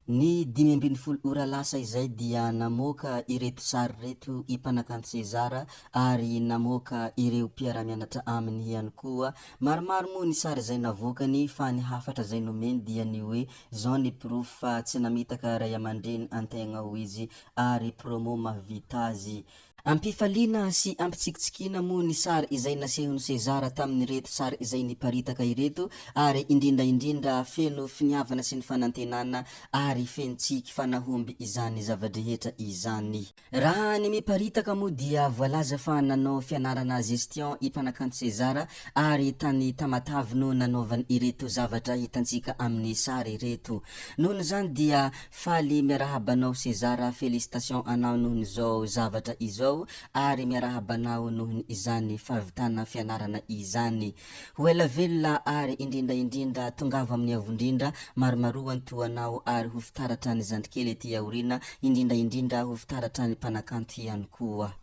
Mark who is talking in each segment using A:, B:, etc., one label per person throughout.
A: Ny 15 ora lasa izay dia namoaka ireto sary ireto i Mpanakanto César ary namoaka ireo mpiara-mianatra aminy ihany koa. Maromaro moa ny sary izay navoakany fa ny hafatra izay nomeny dia ny hoe zao ny porofo fa tsy namitaka ray aman-dreny antegna hoy izy ary promo mahavita azy. Am-pifaliana sy am-pitsikitsikiana moa ny sary izay nasehon'i César tamin'ireto sary izay niparitaka ireto ary indrindra indrindra feno finiavana sy ny fanantenana ary feno tsiky fa nahomby izany zava-drehetra izany. Raha ny miparitaka moa dia voalaza fa nanao fianarana gestion i mpanakanto César ary tany Tamatave no nanaovany ireto zavatra hitantsika amin'ny sary ireto. Nohon'izany dia Faly miarahaba anao César félicitation anao nohony izao zavatra izao ary miarahaba anao nohony izany fahavitana fianarana izany. Ho ela velona ary indrindra indrindra tongava amin'ny avo indrindra, maromaroa ny toa anao ary ho fitaratra ny zandrikely aty aoriana indrindra indrindra ho fitaratra ny mpanakanto ihany koa.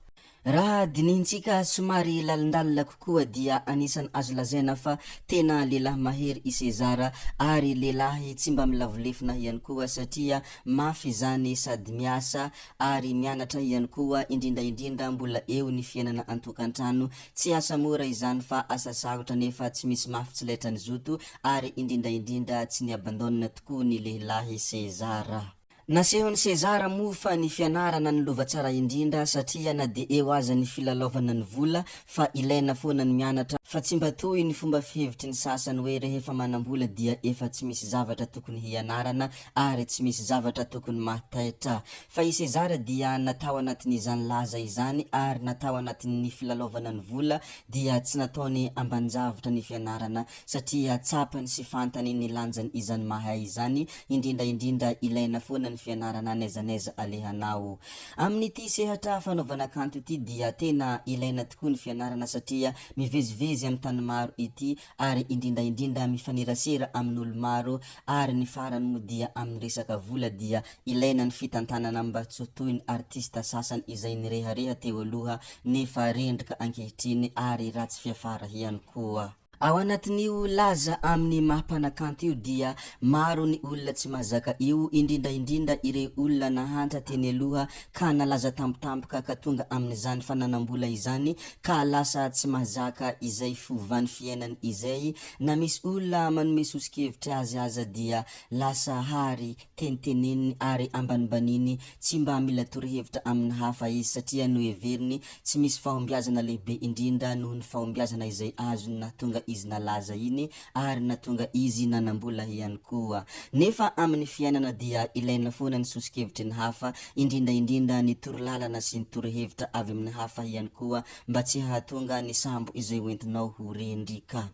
A: Raha dinihintsika somary lalindalina kokoa dia anisan'ny azo lazaina fa tena lehilahy mahery i César ary lehilahy tsy mba milavolefona ihany koa satria mafy izany sady miasa ary mianatra ihany koa indrindra indrindra mbola eo ny fiainana antokantrano tsy asa mora izany fa asa sarotra nefa tsy misy mafy tsy laitran'ny zoto ary indrindra indrindra tsy ni-abandonne tokoa ny lehilahy César. Nasehon'i César moa fa ny fianarana no lova tsara indrindra satria na dia eo aza ny filalaovana ny vola fa ilaina foana ny mianatra fa tsy mba toy ny fomba fihevitry ny sasany hoe rehefa manam-bola dia efa tsy misy zavatra tokony hianarana ary tsy misy zavatra tokony mahataitra fa i César dia natao anatin'izany laza izany ary natao anatin'ny filalaovana ny vola dia tsy nataony ambanin-javatra ny fianarana satria tsapany sy fantany ny lanjan izany mahay izany, indrindra indrindra ilaina foana ny fianarana n'aiza n'aiza alehanao. Amin'ity sehatra fanaovana kanto ity dia tena ilaina tokoa ny fianarana satria mivezivezy amin'ny tany maro ity ary indrindra indrindra mifanerasera amin'olo maro ary ny farany moa dia amin'ny resaka vola dia ilaina ny fitantanana mba tsy ho toy ny artista sasany izay nirehareha teo aloha nefa rendrika ankehitriny ary ratsy fiafara ihany koa. Ao anatin'io laza amin'ny maha mpanakanto io dia maro ny olona tsy mahazaka io, indrindra indrindra ireo olona nahantra teny aloha ka nalaza tampotampoka ka tonga amin'izany fananam-bola izany ka lasa tsy mahazaka izay fiovan'ny fiainany izay, na misy olona manome soso-kevitra azy aza dia lasa hary teniteneniny ary ambanimbaniny, tsy mba mila torohevitra amin'ny hafa izy satria noheveriny tsy misy fahombiazana lehibe indrindra noho ny fahombiazana izay azony nahatonga izy nalaza iny ary nahatonga izy nanam-bola ihany koa. Nefa amin'ny fiainana dia ilaina foana ny soso-kevitry ny hafa, indrindra indrindra ny torolalana sy ny torohevitra avy amin'ny hafa ihany koa mba tsy hahatonga ny sambo izay hoentinao ho rendrika.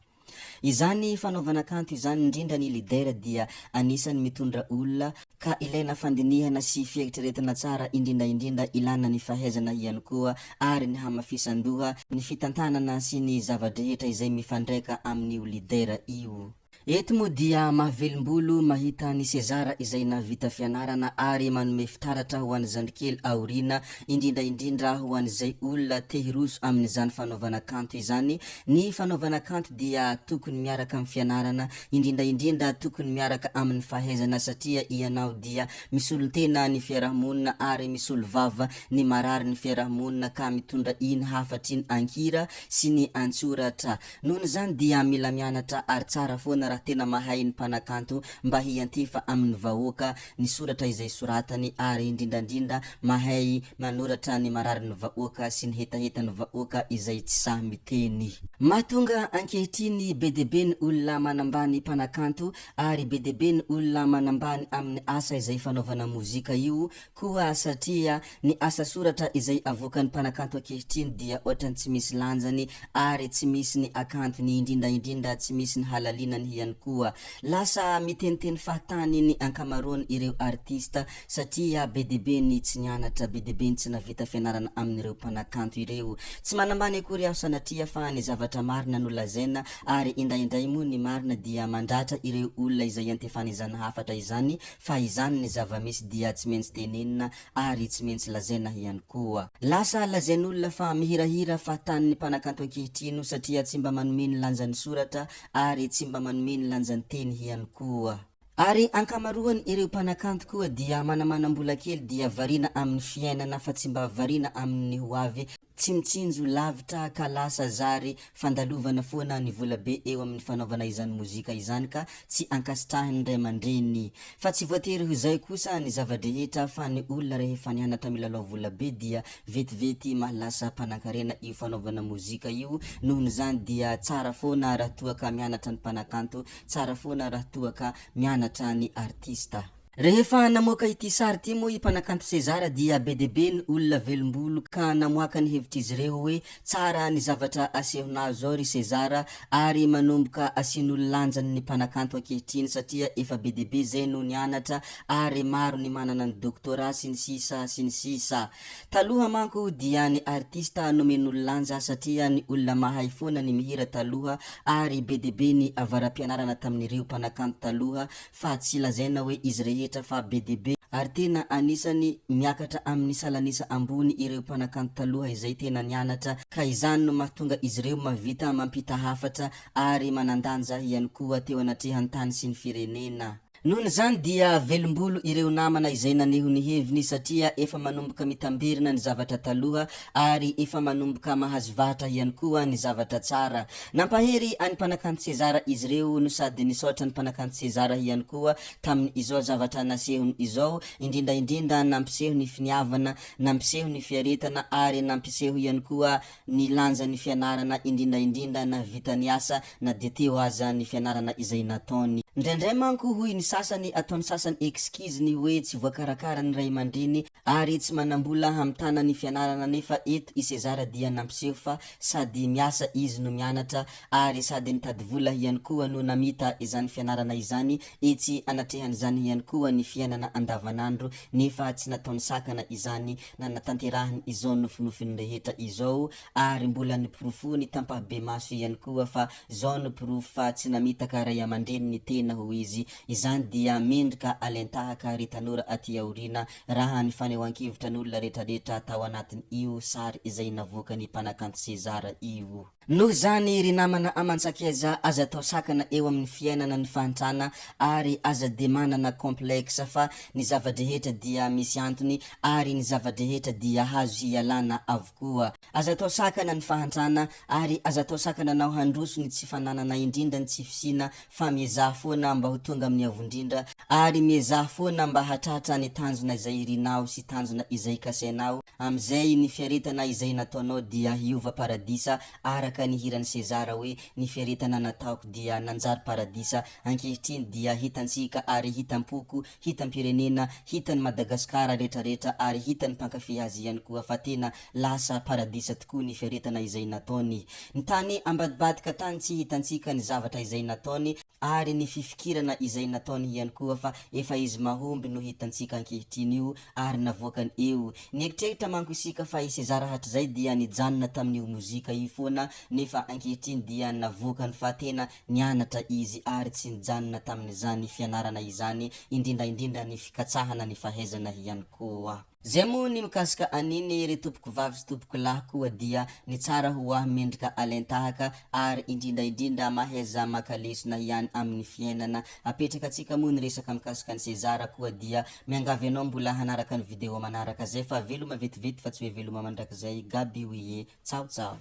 A: Izany fanaovana kanto izany indrindra ny leader dia anisany mitondra olona ka ilaina fandinihana sy fieritreretana tsara indrindra indrindra ilana ny fahaizana ihany koa ary ny hamafisan-doha, ny fitantanana sy ny zava-drehetra izay mifandraika amin'io leader io. Eto moa dia mahavelom-bolo mahita an'i César izay nahavita fianarana ary manome fitaratra ho an'ny zandrikely aoriana indrindra indrindra ho an'izay olona te hiroso amin'izany fanaovana kanto izany Ny fanaovana kanto dia tokony miaraka amin'ny fianarana, indrindra indrindra tokony miaraka amin'ny fahaizana satria ianao dia misolo-tena ny fiarahamonina ary misolo vava ny marary ny fiarahamonina ka mitondra iny hafatra iny an-kira sy ny an-tsoratra. Nohon'izany dia mila mianatra ary tsara foana raha tena mahay ny mpanakanto mba hiantefa amin'ny vahoaka ny soratra izay soratany ary indrindrandrindra mahay manoratra ny mararin'ny vahoaka sy ny hetahetan'ny vahoaka izay tsy sahy miteny. Mahatonga ankehitriny be dia be ny olona manambany mpanakanto ary be dia be ny olona manambany amin'ny asa izay fanaovana mozika io koa satria ny asa soratra izay avoakan'ny mpanakanto ankehitriny dia ohatran'ny tsy misy lanjany ary tsy misy ny akantony indrindra indrindra tsy misy ny halalinany ihany koa. Lasa miteniteny fahatany ny ankamaroan ireo artista satria be dia be ny tsy nianatra, be dia be ny tsy navita fianarana amin'ireo mpanakanto ireo. Tsy manambany akory aho sanatria fa ny zavatra marina no lazaina ary indraindray moa ny marina dia mandratra ireo olona izay iantefana izany hafatra izany fa izany ny zava-misy dia tsy maintsy tenenina ary tsy maintsy lazaina ihany koa. Lasa lazain'olona fa mihirahira fahatany ny mpanakanto ankehitrino satria tsy mba manome ny lanjan'ny soratra ary tsy mba manome ny lanjan'ny teny ihany koa. Ary ankamaroan ireo mpanakanto koa dia manamanam-bola kely dia variana amin'ny fiainana fa tsy mba variana amin'ny ho avy, tsy mitsinjo lavitra ka lasa zary fandalovana foana ny volabe eo amin'ny fanaovana izany mozika izany ka tsy ankasitrahin'ny ray aman-dreny. Fa tsy voatery ho izay kosa ny zava-drehetra fa ny olona rehefa nianatra milalao volabe dia vetivety mahalasa mpanankarena io fanaovana mozika io, nohon'izany dia tsara foana raha toa ka mianatra ny mpanakanto, tsara foana raha toa ka mianatra ny artista. Rehefa namoaka ity sary ity moa i mpanakanto César dia be dia be ny olona velom-bolo ka namoaka ny hevitr'izy ireo hoe tsara ny zavatra asehonao zao ry César ary manomboka asian'olo lanjany ny mpanakanto ankehitriny satria efa be dia be zay no nianatra ary maro ny manana ny doctorat sy ny sisa sy ny sisa. Taloha manko dia ny artista nomen'olo lanja satria ny olona mahay foana ny mihira taloha ary be dia be ny avara-pianarana tamin'ireo mpanakanto taloha fa tsy lazaina hoe izy rehetra fa be dia be ary tena anisany miakatra amin'ny salanisa ambony ireo mpanakanto taloha izay tena nianatra ka izany no mahatonga izy ireo mahavita mampita hafatra ary manandanja ihany koa teo anatrehan'ny tany sy ny firenena. Nohon'izany dia velombolo ireo namana izay naneho ny heviny satria efa manomboka mitamberina ny zavatra taloha ary efa manomboka mahazo vahatra ihany koa ny zavatra tsara. Nampahery an'i Mpanakanto César izy ireo no sady nisaotra an'i Mpanakanto César ihany koa tamin' izao zavatra nasehony izao, indrindra indrindra nampiseho ny finiavana, nampiseho ny fiaretana ary nampiseho ihany koa ny lanjan'ny fianarana indrindra indrindra nahavita ny asa na dia teo aza ny fianarana izay nataony. Indraindray manko hoy ny sasany ataon'ny sasany excuse ny hoe tsy voakarakara ny ray aman-dreny ary tsy manam-bola hamitana ny fianarana nefa eto i César dia nampiseho fa sady miasa izy no mianatra ary sady nitady vola ihany koa no namita izany fianarana izany etsy anatrehan'izany ihany koa ny fiainana andavanandro nefa tsy nataony sakana izany nanatanterahiny izao nofinofiny rehetra izao ary mbola noporofoiny tampahibemaso ihany koa fa zao no porofo fa tsy namitaka ray aman-dreny ny tena hoy izy, izany dia mendrika alentahaka ry tanora aty aoriana raha ny fanehoan-kevitra n'olona retraretra tao anatin io sary izay navoakan'i mpanakanto César io. Noho izany ry namana aman-tsakaiza aza atao sakana eo amin'ny fiainana ny fahantrana ary aza de manana complexe fa ny zava-drehetra dia misy antony ary ny zava-drehetra dia hazo hialana avokoa. Aza atao sakana ny fahantrana ary aza atao sakana anao handroso ny tsy fananana indrindra ny tsy fisiana fa miezaha foana mba ho tonga amin'ny avo indrindra ary miezaha foana mba hatratra ny tanjona izay irinao sy tanjona izay kasainao amin'izay ny fiaretana izay nataonao dia hiova paradisa araka ny hiran'i César hoe ny fiaretana nataoko dia nanjary paradisa ankehitriny dia hitantsika ary hitam-poko hitam-pirenena hitan'i Madagasikara retraretra ary hitan'ny mpankafy azy ihany koa fa tena Lasa paradisa tokoa ny fiaretana izay nataony. Ny tany ambadibadika tany tsy hitantsika ny zavatra izay nataony ary ny fifikirana izay nataony ihany koa fa efa izy mahomby no hitantsika ankehitriny io ary navoakany eo. Nieritreritra manko isika fa i César hatrizay dia nijanona tamin'io mozika io foana nefa ankehitriny dia navoakany fa tena nianatra izy ary tsy nijanona tamin'izany fianarana izany indrindra indrindra ny fikatsahana ny fahaizana ihany koa. Zay moa ny mikasika an'iny ry tompoko vavy sy tompoko lahy koa dia ny tsara ho ahy mendrika alen-tahaka ary indrindra indrindra mahaiza maka lesona ihany amin'ny fiainana. Apetraka antsika moa ny resaka mikasika an'i César koa dia miangavy anao mbola hanaraka ny video manaraka zay fa veloma vetivety fa tsy hoe veloma mandrakizay Gaby oie. Tsaho tsaho.